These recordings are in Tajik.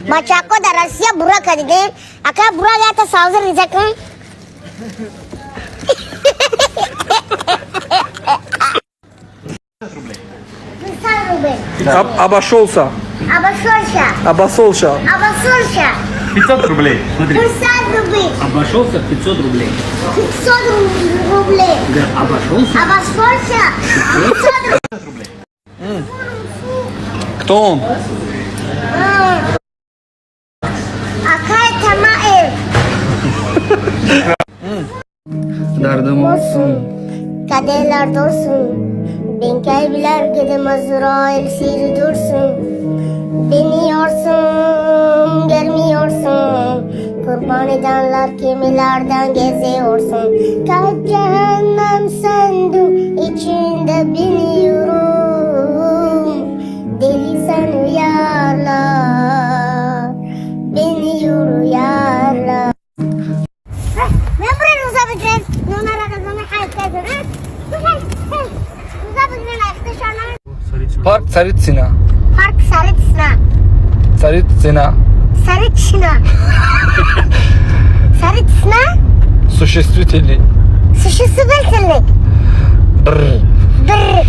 Бачако дар Россия бурака дидем. Ака бурак ята савзир риза кун. 500 рублей. Обошелся. Обошелся. Обосолся. Обошелся. 500 рублей. Смотри. 500 рублей. Обошелся в 500 рублей. 500 рублей. Да, обошелся. Обошелся. 500 рублей. Кто он? Акай Тамаев. Дардам Olsun. Kaderler dursun. Ben kaybiler gidim Azrail siri dursun. Beni yorsun, görmüyorsun. Kurban edenler kimilerden geziyorsun. Kaç cehennem söndü, içinde biniyorum. Deli sen uyarlar, beni yoruyarlar. Парк Царицына. Парк Царицына. Царицына. Царицына. Царицына. Существительный. Существительный. Бр. Бр.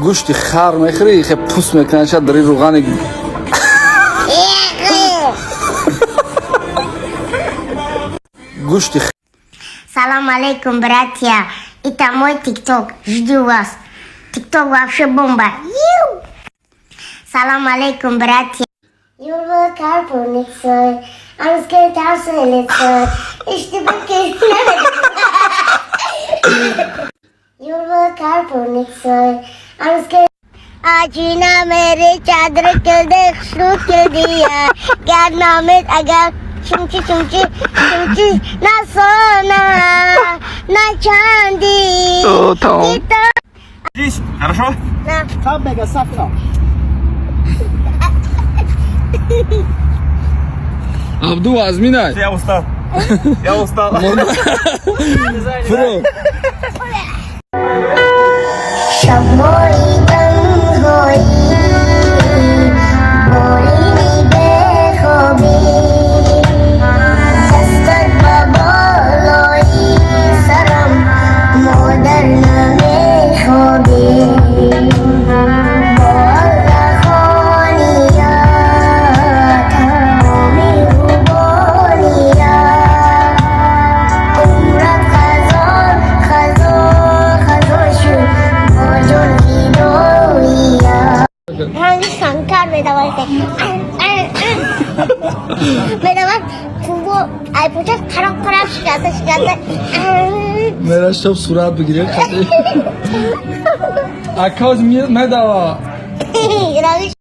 Гӯшти хар мехӯрӣ, хе пӯст мекунад, шад дари рӯғани. Гӯшти Салам алейкум, братья. Это мой тикток. Жду вас. Тикток вообще бомба. Ю! Салам алейкум, братья. Yolu karpurniksoy, anske tavsiyeletsoy. İşte bu Yolu karpurniksoy, anske आजीना मेरे चादर के देख शुरू कर दिया क्या नाम अगर चुमची चुमची चुमची ना सोना ना चांदी। О, тамом. Здесь, хорошо? ना। Абду азминай. Я устал. Я устал. Фуро. شب‌های تنهایی بریدی به خوابی دستت به بالای سرم مادر نمیخوابی با الله خانیات با مهربانیات عمرت خزان خزان خزان شد با جان فداییات. شانکار медавад, медавад, кубо айпуча қарақ қарақ шикаста шикаста. Мера шоб сурат бигирем. Аказ медава. Равиш.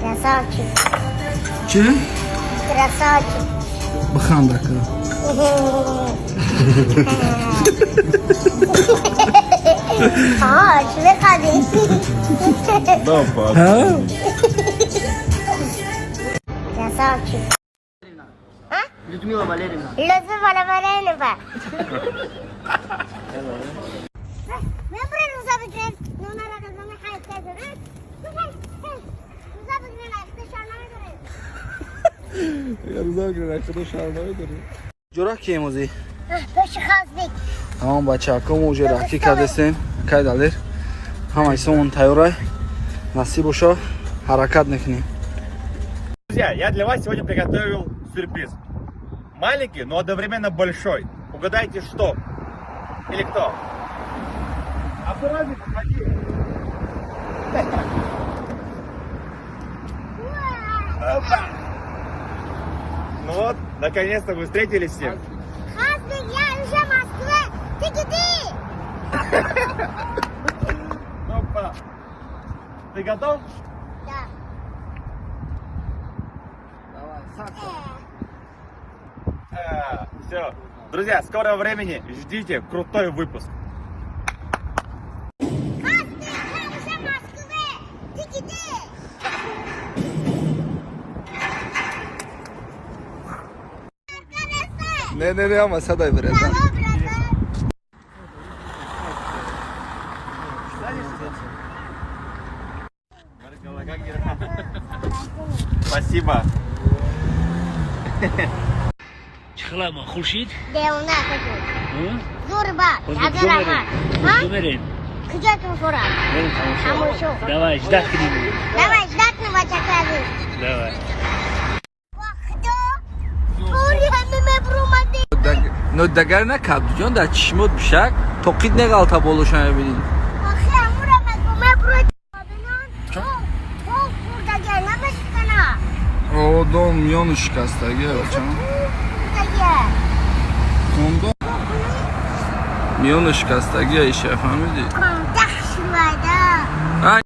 Красавчик. Чӣ? Красавчик. Бихандака. А, чӣ механдӣ? Ҳа? Красавчик. А? Людмила Валерьевна. Людмила Валерьевна. Ҷура кием озӣ? Тамом, бачаҳако, мо уже раҳкӣ кардестем. Акай Далер, ҳамаи сомон тайёрай. Насиб боша, ҳаракат мекунем. Друзья, я для вас сегодня приготовил сюрприз. Маленький, но одновременно большой. Угадайте, что? Или кто? Абдуразик, подходи. Опа! Наконец-то мы встретились с ним. Хазбик, я уже в Москве. Ты где? Опа. Ты готов? Да. Давай, сакса. Все. Друзья, скорого времени ждите крутой выпуск. Хазбик, я уже в Москве. Ты где? Не, не, не, ама садай, брат. Алло, братан. Спасибо. Чихлама, Хуршид? Девона хочу. Зурба, Куҷо Язар. Куҷо мерем? Куҷо тун фурат? Мерем тамошо. Тамошо. Давай, ждать кунем. Давай, ждать ну бачакази. Давай. Вахдо. Пури ҳами мебрумади. Но дагар на кабдуҷон дар чишмот бишак тоқит неғалта болоша мебинӣ. Охи амура мегу мебру. Бинон. То хурдага намешкана. О, дом миёну шикастаги, бачам. Хурдага. Кондо миёну шикастаги, иша фаҳмидӣ? Дах шуада.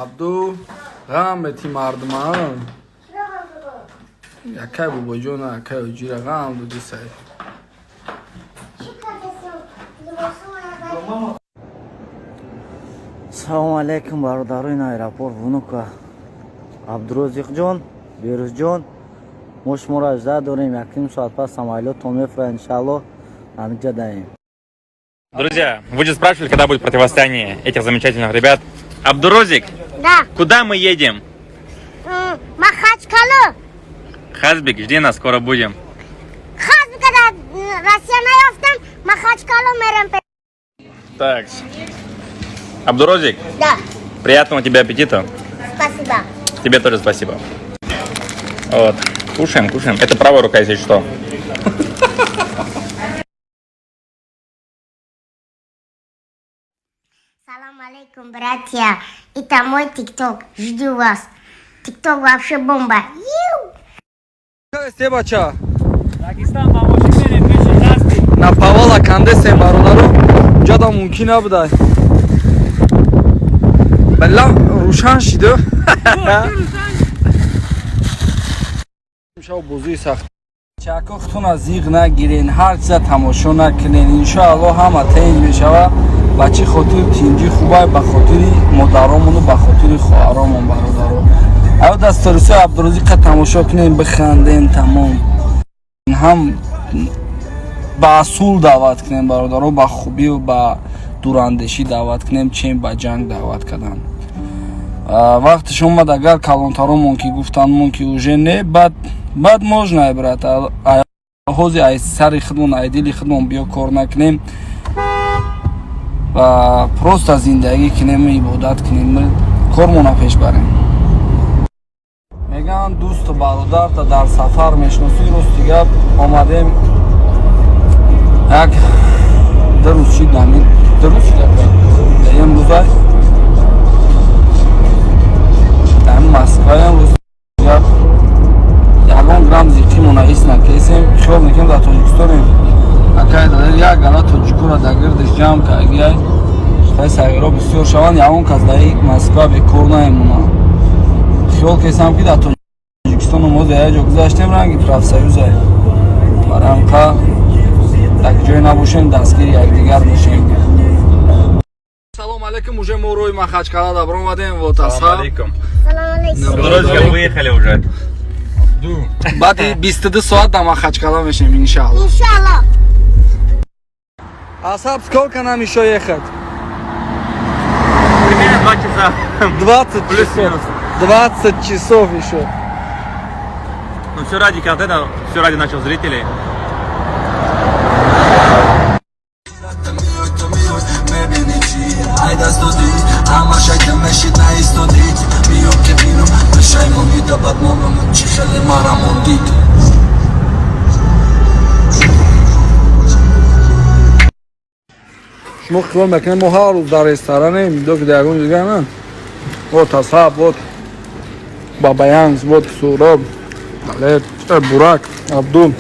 Абду, ғам мети мардума. Якай бобоҷона, якай оҷира ғам дуди сай. Чӣ кардасим? Либосу. Салому алейкум, бародарои аэропорт Внуково. Абдурозиқҷон, Берузҷон, мо шуморо жда дорем. 1,5 соат пас самолётон мефурад, иншаалло, ҳамиҷа даем. Друзья, вы же спрашивали, когда будет противостояние этих замечательных ребят. Абдурозик, Да. куда мы едем? Махачкалу. Хазбик, жди нас, скоро будем. Хазбика да Россия наёфтам, Махачкалу мерем. Так. Абдурозик, Да. приятного тебе аппетита. Спасибо. Тебе тоже спасибо. Вот. Кушаем, кушаем. Это правая рука, если что. Салам алейкум, братья. Это мой тикток. Жду вас. Тикток вообще бомба. Ю! Се бача. Дагистан ба мошин мерем пеши дасти. На павала кандесем, бародаро, ҷада мумкин набудай. Балла рӯшан шиду. Шав бозии сахт. Чако, хутуна зиғ нагирен, ҳар чиза тамошо накунен. Иншоалло, ҳама тинҷ мешава. Ба чӣ хотир тинҷӣ хубай? Ба хотири модаромону ба хотири хоҳаромон, бародаро. Аё дасторисои Абдурозиқа тамошо кунем, бихандем, тамом. Ҳам ба асул даъват кунем, бародаро, ба хубию ба дурандешӣ даъват кунем, чем ба ҷанг даъват кардан. Вақтиш омад, агар калонтаромон ки гуфтанмон, ки уже не, баъд можно, брат. Ҳози ай сари худмон, ай дили худмон биё кор накунем ва просто зиндагӣ кунем, ибодат кунем, кормона пеш барем. Мегӯянд, дӯсту бародарта дар сафар мешиносӣ. Рости гап, омадем, як 2 рӯз шид, ҳамин 2 рӯз шид, имрӯза дар Москваям. Рости гап, ягон грамм зиқимона ҳис накесем, хиёл мекунем дар Тоҷикистонем. Акай, як гала тоҷикоро дар гирдиш ҷамъ кардагиай, хай сағиро бисёр шаванд, ягон кас дар Москва бекор намемонад. Хиёл кесам, ки дар Тоҷикистону мо як ҷо гузаштем, ранги профсоюза. Барамқа як ҷое набошем, дастгири якдигар бошем. Салом алейкум, уже мо рӯи Махачкала добро омадем, вот. Салам алейкум. Салам алейкум. Абдурозик, выехали уже. Баъди 22 соат дар Махачкала мешем, иншаалло. Иншаллах. Асаб, сколько нам еще ехать? Примерно 2 часа. 20 Плюс-минус. часов. 20 часов еще. Ну все ради контента, все ради наших зрителей. Мебини чӣ ай даст додӣ, ҳамаша мешид наистодӣ. Биё ки бинам пешаймонӣ да бадномам, чӣ хеле мара мондид. Шумо хиёл мекунед, мо ҳар рӯз дар ресторанем, ё ки дар ягон ҷо на. Вот Асаб, вот Бабаянс, вот Суроб, Далер. Бурак, Абдул.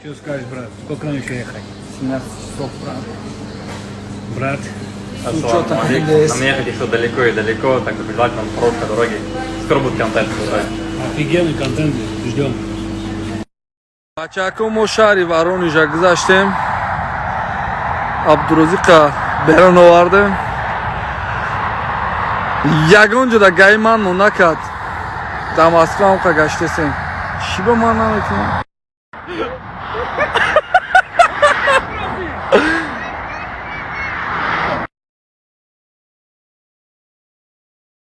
Что скажешь, брат? Сколько нам еще ехать? 17 часов, брат. Брат. С учетом Ассаламу. Нам ехать еще далеко и далеко, так что желать нам хорошей дороги. Скоро будет контент уже. Офигенный контент. Ждем. Бачако, мо шаҳри Воронежа гузаштем, Абдурозиқа берон овардем. Ягон ҷода гаи ман мо накард. Дар Москва ҳамқа гаштесем, чӣ ба ман наметунам?